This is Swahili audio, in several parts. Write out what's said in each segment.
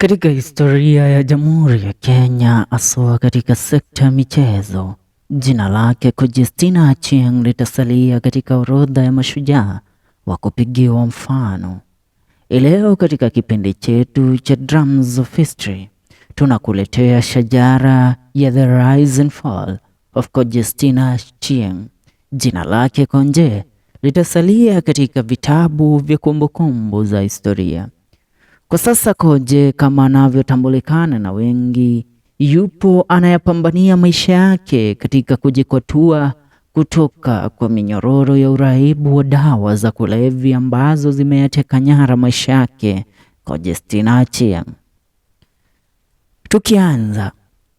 Katika historia ya Jamhuri ya Kenya, haswa katika sekta ya michezo, jina lake Conjestina Achieng litasalia katika orodha ya mashujaa wa kupigiwa mfano. Leo katika kipindi chetu cha Drums of History tunakuletea shajara ya The Rise and Fall of Conjestina Achieng. Jina lake Konje litasalia katika vitabu vya kumbukumbu za historia. Kwa sasa Koje, kama anavyotambulikana na wengi, yupo anayapambania maisha yake katika kujikwatua kutoka kwa minyororo ya uraibu wa dawa za kulevya ambazo zimeyateka nyara maisha yake Conjestina Achieng. Tukianza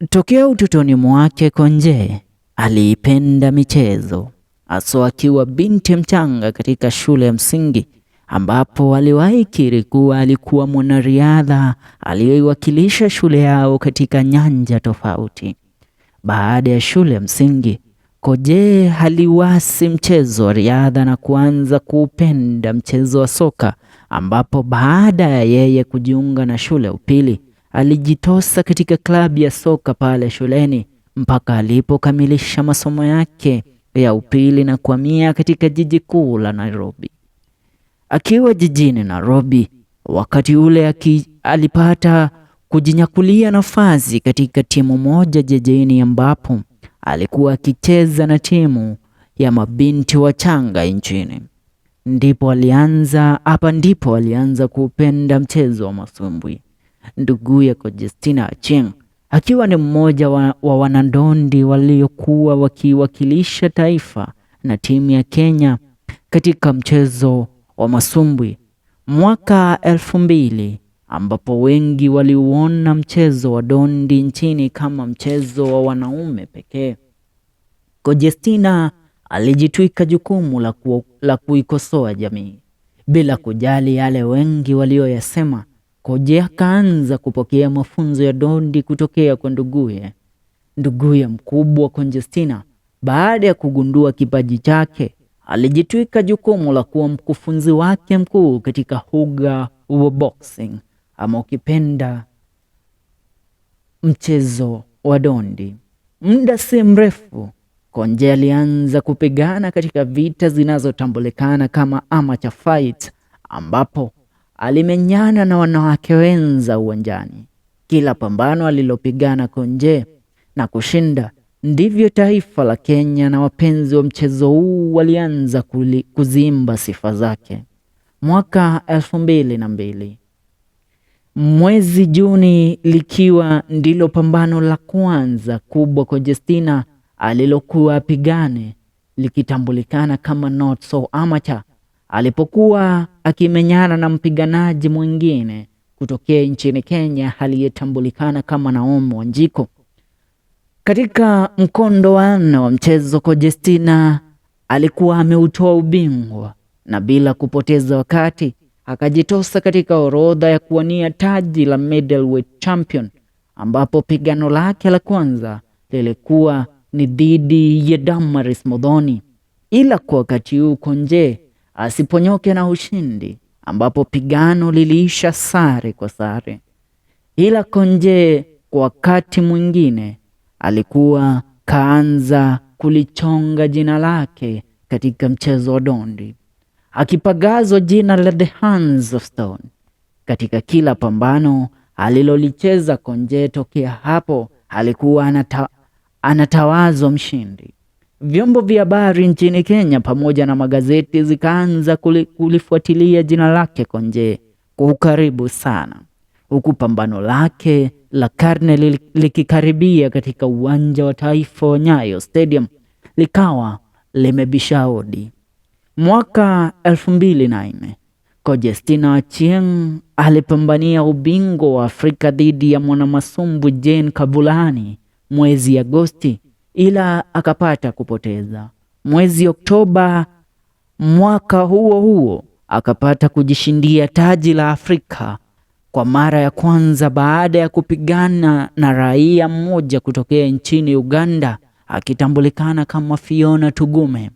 tokea utotoni mwake, Konje aliipenda michezo, haswa akiwa binti mchanga katika shule ya msingi ambapo aliwahi kiri kuwa alikuwa mwanariadha aliyeiwakilisha shule yao katika nyanja tofauti. Baada ya shule ya msingi, Koje aliwasi mchezo wa riadha na kuanza kuupenda mchezo wa soka, ambapo baada ya yeye kujiunga na shule ya upili alijitosa katika klabu ya soka pale shuleni mpaka alipokamilisha masomo yake ya upili na kuhamia katika jiji kuu la Nairobi. Akiwa jijini Nairobi wakati ule alipata kujinyakulia nafasi katika timu moja jijini ambapo alikuwa akicheza na timu ya mabinti wachanga nchini. Ndipo alianza hapa ndipo alianza kuupenda mchezo wa masumbwi. Nduguye Conjestina Achieng akiwa ni mmoja wa wanandondi waliokuwa wakiwakilisha taifa na timu ya Kenya katika mchezo wa masumbwi mwaka 2000, ambapo wengi waliuona mchezo wa dondi nchini kama mchezo wa wanaume pekee. Conjestina alijitwika jukumu la kuikosoa jamii bila kujali yale wengi walioyasema. Koje akaanza kupokea mafunzo ya dondi kutokea kwa nduguye mkubwa Conjestina. Baada ya kugundua kipaji chake, alijitwika jukumu la kuwa mkufunzi wake mkuu katika uga wa boxing ama ukipenda mchezo wa dondi. Muda si mrefu, Konje alianza kupigana katika vita zinazotambulikana kama amateur fight, ambapo alimenyana na wanawake wenza uwanjani. Kila pambano alilopigana Konje na kushinda, ndivyo taifa la Kenya na wapenzi wa mchezo huu walianza kuzimba sifa zake. Mwaka 2002 mwezi Juni likiwa ndilo pambano la kwanza kubwa Conjestina alilokuwa apigane, likitambulikana kama Not So Amateur, alipokuwa akimenyana na mpiganaji mwingine kutokea nchini Kenya aliyetambulikana kama Naomi Wanjiko. Katika mkondo wa nne wa mchezo, Conjestina alikuwa ameutoa ubingwa na bila kupoteza wakati akajitosa katika orodha ya kuwania taji la middleweight champion, ambapo pigano lake la kwanza lilikuwa ni dhidi ya Damaris Muthoni, ila kwa wakati huu Konje asiponyoke na ushindi, ambapo pigano liliisha sare kwa sare. Ila Konje kwa wakati mwingine alikuwa kaanza kulichonga jina lake katika mchezo wa dondi, akipagazwa jina la The Hands of Stone katika kila pambano alilolicheza Konje. Tokea hapo alikuwa anatawazwa mshindi. Vyombo vya habari nchini Kenya pamoja na magazeti zikaanza kulifuatilia jina lake Konje kwa ukaribu sana, huku pambano lake la karne likikaribia katika uwanja wa taifa wa Nyayo Stadium likawa limebisha hodi. Mwaka 2004 Conjestina Achieng alipambania ubingwa wa Afrika dhidi ya mwanamasumbwi Jane Kavulani mwezi Agosti, ila akapata kupoteza. Mwezi Oktoba mwaka huo huo akapata kujishindia taji la Afrika kwa mara ya kwanza baada ya kupigana na raia mmoja kutokea nchini Uganda akitambulikana kama Fiona Tugume.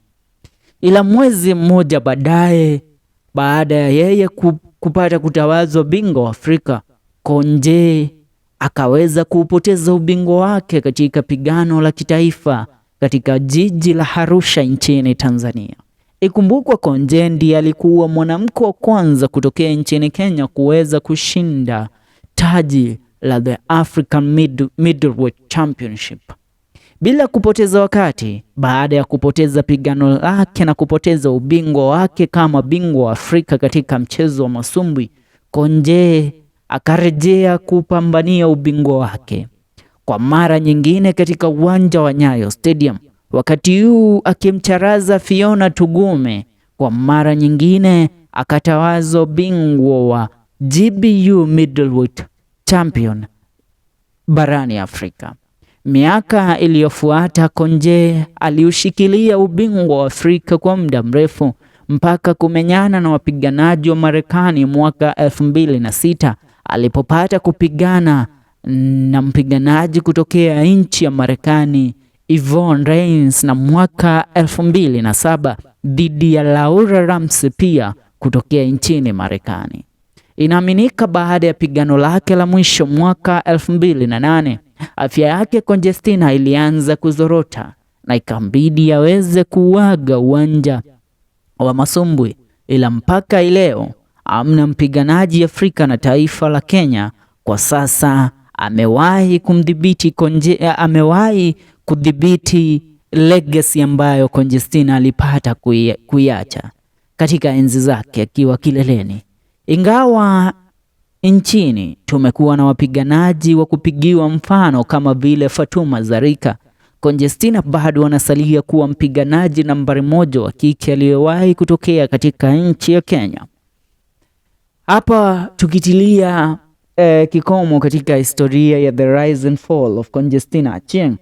Ila mwezi mmoja baadaye, baada ya yeye kupata kutawazwa bingwa wa Afrika, Konje akaweza kuupoteza ubingwa wake katika pigano la kitaifa katika jiji la Arusha nchini Tanzania. Ikumbukwa Konje ndiye alikuwa mwanamke wa kwanza kutokea nchini Kenya kuweza kushinda taji la the African Middleweight Championship. Bila kupoteza wakati, baada ya kupoteza pigano lake na kupoteza ubingwa wake kama bingwa wa Afrika katika mchezo wa masumbwi, Konje akarejea kupambania ubingwa wake kwa mara nyingine katika uwanja wa Nyayo Stadium, wakati huu akimcharaza Fiona Tugume. Kwa mara nyingine akatawazwa bingwa wa GBU Middleweight Champion barani Afrika. Miaka iliyofuata Konje aliushikilia ubingwa wa Afrika kwa muda mrefu mpaka kumenyana na wapiganaji wa Marekani mwaka 2006 alipopata kupigana na mpiganaji kutokea nchi ya Marekani Yvonne Rains, na mwaka 2007 dhidi ya Laura Ramsey pia kutokea nchini Marekani. Inaaminika baada ya pigano lake la mwisho mwaka 2008 afya yake Conjestina ilianza kuzorota na ikambidi aweze kuuaga uwanja wa masumbwi, ila mpaka ileo amna mpiganaji Afrika na taifa la Kenya kwa sasa amewahi kumdhibiti Konje, amewahi kudhibiti legacy ambayo Conjestina alipata kuiacha katika enzi zake akiwa kileleni. Ingawa nchini tumekuwa na wapiganaji wa kupigiwa mfano kama vile Fatuma Zarika, Conjestina bado anasalia kuwa mpiganaji nambari moja wa kike aliyewahi kutokea katika nchi ya Kenya. Hapa tukitilia kikomo katika historia ya the rise and fall of Conjestina Achieng,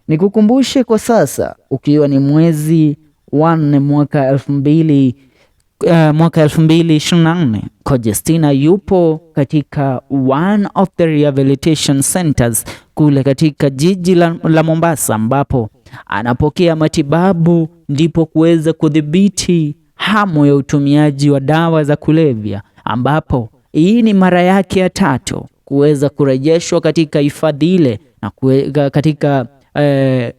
nikukumbushe kwa sasa ukiwa ni mwezi wa nne mwaka 2024, Conjestina yupo katika one of the rehabilitation centers kule katika jiji la Mombasa ambapo anapokea matibabu ndipo kuweza kudhibiti hamu ya utumiaji wa dawa za kulevya, ambapo hii ni mara yake ya tatu kuweza kurejeshwa katika hifadhi ile na katika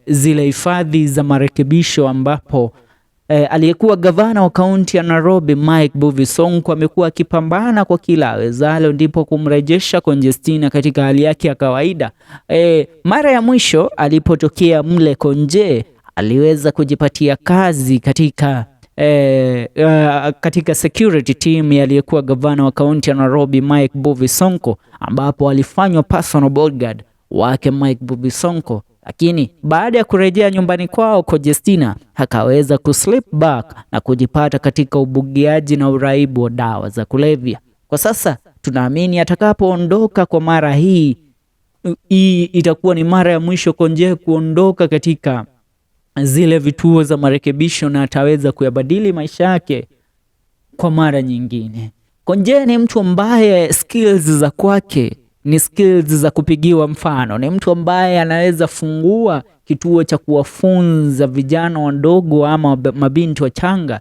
zile hifadhi za marekebisho ambapo aliyekuwa gavana wa kaunti ya Nairobi Mike Mbuvi Sonko amekuwa akipambana kwa kila awezalo ndipo kumrejesha Conjestina katika hali yake ya kawaida. Mara ya mwisho alipotokea mle Konje aliweza kujipatia kazi katika security team ya aliyekuwa gavana wa kaunti ya Nairobi Mike Mbuvi Sonko, ambapo alifanywa personal bodyguard wake Mike Mbuvi Sonko. Lakini baada ya kurejea nyumbani kwao Conjestina akaweza kuslip back na kujipata katika ubugiaji na uraibu wa dawa za kulevya. Kwa sasa tunaamini atakapoondoka kwa mara hii, hii itakuwa ni mara ya mwisho Konje kuondoka katika zile vituo za marekebisho na ataweza kuyabadili maisha yake kwa mara nyingine. Konje ni mtu ambaye skills za kwake ni skills za kupigiwa mfano. Ni mtu ambaye anaweza fungua kituo cha kuwafunza vijana wadogo ama mabinti wachanga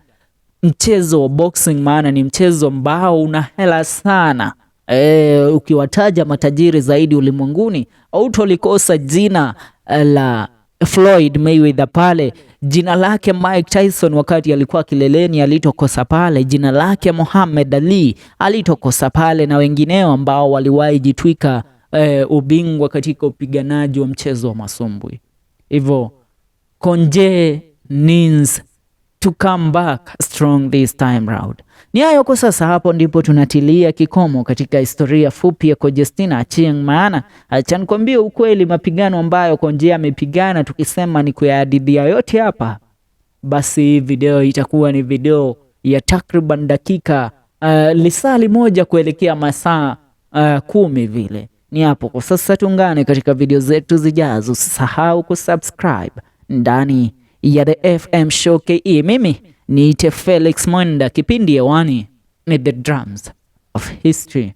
mchezo wa boxing, maana ni mchezo ambao una hela sana. Ukiwataja matajiri zaidi ulimwenguni hautolikosa jina la Floyd Mayweather pale, jina lake Mike Tyson wakati alikuwa kileleni alitokosa pale, jina lake Muhammad Ali alitokosa pale, na wengineo ambao waliwahi jitwika ubingwa katika upiganaji wa mchezo wa masumbwi. Hivyo Konje needs to come back strong this time round. Ni hayo kwa sasa, hapo ndipo tunatilia kikomo katika historia fupi ya Conjestina Achieng, maana acha nikwambie ukweli, mapigano ambayo Konje amepigana, tukisema ni kuyahadithia yote hapa, basi hii video itakuwa ni video ya takriban dakika lisali moja kuelekea masaa 10 vile. Ni hapo kwa sasa, tuungane katika video zetu zijazo. Usisahau kusubscribe ndani ya The FM Show KE. Mimi niite Felix Mwenda, kipindi hewani ni The Drums of History.